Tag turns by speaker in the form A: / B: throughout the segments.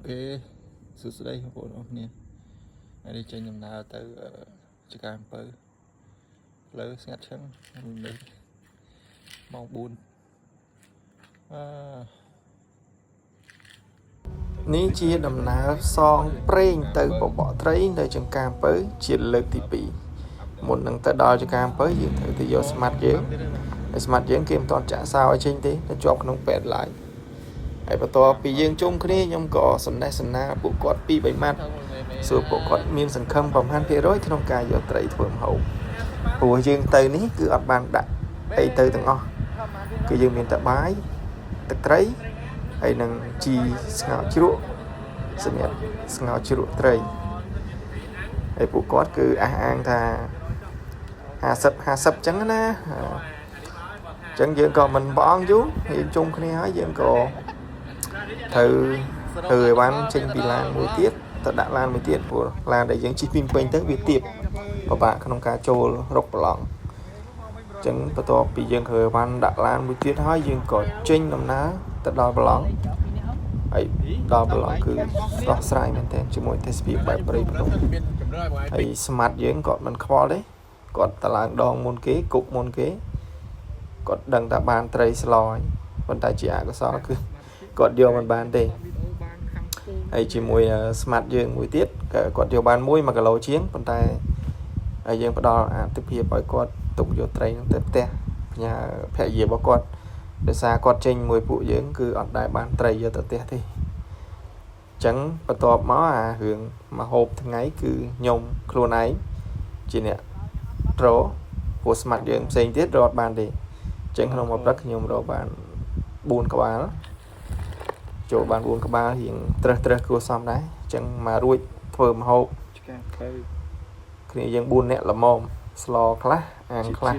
A: OK សួស្តីបងប្អូនអរគ្នាថ្ងៃនេះចេញដំណើរទៅអឺចការអំពៅផ្លូវស្ងាត់ឈឹងនេះម៉ោង4អឺ
B: នេះជាដំណើរផ្សងព្រេងទៅបបក់ត្រីនៅចង្ការអំពៅជាលើកទី2មុននឹងទៅដល់ចង្ការអំពៅយើងត្រូវទៅយកស្មាត់យើងហើយស្មាត់យើងគេមិនទាន់ចាក់សោឲ្យចេញទេតែជាប់ក្នុងពេទ្យឡើយហើយបន្ទាប់ពីយើងជុំគ្នាខ្ញុំក៏សំណេះសំណាលពួកគាត់ពីរបីម៉ាត់សួរពួកគាត់មានសង្ឃឹមប្រហែលភាគរយក្នុងការយកត្រីធ្វើម្ហូបព្រោះយើងទៅនេះគឺអត់បានដាក់អីទៅទាំងអស់គឺយើងមានតែបាយទឹកត្រី ហើយនឹងជីស្ងោរជ្រក់សម្រាប់ស្ងោរជ្រក់ត្រីហើយពួកគាត់គឺអះអាងថា50 50ចឹងណាអញ្ចឹងយើងក៏មិនបងយូរយើងជុំគ្នាហើយយើងក៏ត្រូវធ្វើឲ្យបានចេញពីឡានមួយទៀតទៅដាក់ឡានមួយទៀតព្រោះឡានដែលយើងជិះពីពេញទៅវាទៀបពិបាកក្នុងការចូលរកប្រឡងអញ្ចឹងបន្ទាប់ពីយើងធ្វើបានដាក់ឡានមួយទៀតហើយយើងក៏ចេញដំណើរទៅដល់ប្រឡងហើយដល់ប្រឡងគឺស្រស់ស្រាយមែនទែនជាមួយទេសភាពបែបព្រៃភ្នំ
C: មានជំរឿឲ្យបងឯង
B: ហើយស្មាត់យើងគាត់មិនខ្វល់ទេគាត់តឡើងដងមុនគេគប់មុនគេគាត់ដឹងថាបានត្រីស្លហើយប៉ុន្តែជាអកុសលគឺគាត់យកមិនបានទេហើយជាមួយស្មាត់យើងមួយទៀតក៏គាត់យកបានមួយ1គីឡូជាងប៉ុន្តែហើយយើងផ្ដល់អាទិភាពឲ្យគាត់ទុកយកត្រីហ្នឹងទៅផ្ទះផ្ញើភរិយារបស់គាត់ដោយសារគាត់ចេញមួយពួកយើងគឺអត់ដែលបានត្រីយកទៅផ្ទះទេអញ្ចឹងបន្ទាប់មកអារឿងមកហូបថ្ងៃគឺខ្ញុំខ្លួនឯងជាអ្នករកព្រោះស្មាត់យើងផ្សេងទៀតរត់បានទេអញ្ចឹងក្នុងមួយព្រឹកខ្ញុំរកបាន4ក្បាលចូលបាន4ក្បាលរៀងត្រឹសត្រឹសគួរសមដែរអញ្ចឹងមករួចធ្វើម្ហូប
A: ឆ្កាទៅ
B: គ្នាយើង4នាក់ល្មមស្លខ្លះអាំងខ្លះ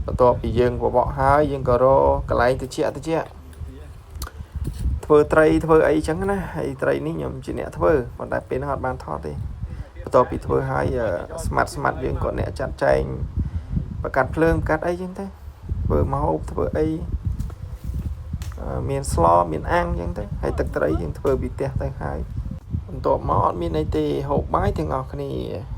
B: បន្ទាប់ពីយើងបបក់ហើយយើងក៏រកកន្លែងតិចតិចធ្វើត្រីធ្វើអីចឹងណាហើយត្រីនេះខ្ញុំជាអ្នកធ្វើប៉ុន្តែពេលហ្នឹងអត់បានថតទេបន្ទាប់ពីធ្វើហើយស្មាត់ស្មាត់យើងក៏អ្នកចាត់ចែងបកាត់ភ្លើងបកាត់អីចឹងទៅធ្វើម្ហូបធ្វើអីអឺមានស្លមានអាំងចឹងទៅហើយទឹកត្រីយើងធ្វើពីផ្ទះទៅហើយបន្ទាប់មកអត់មានអីទេហូបបាយទាំងអស់គ្នា។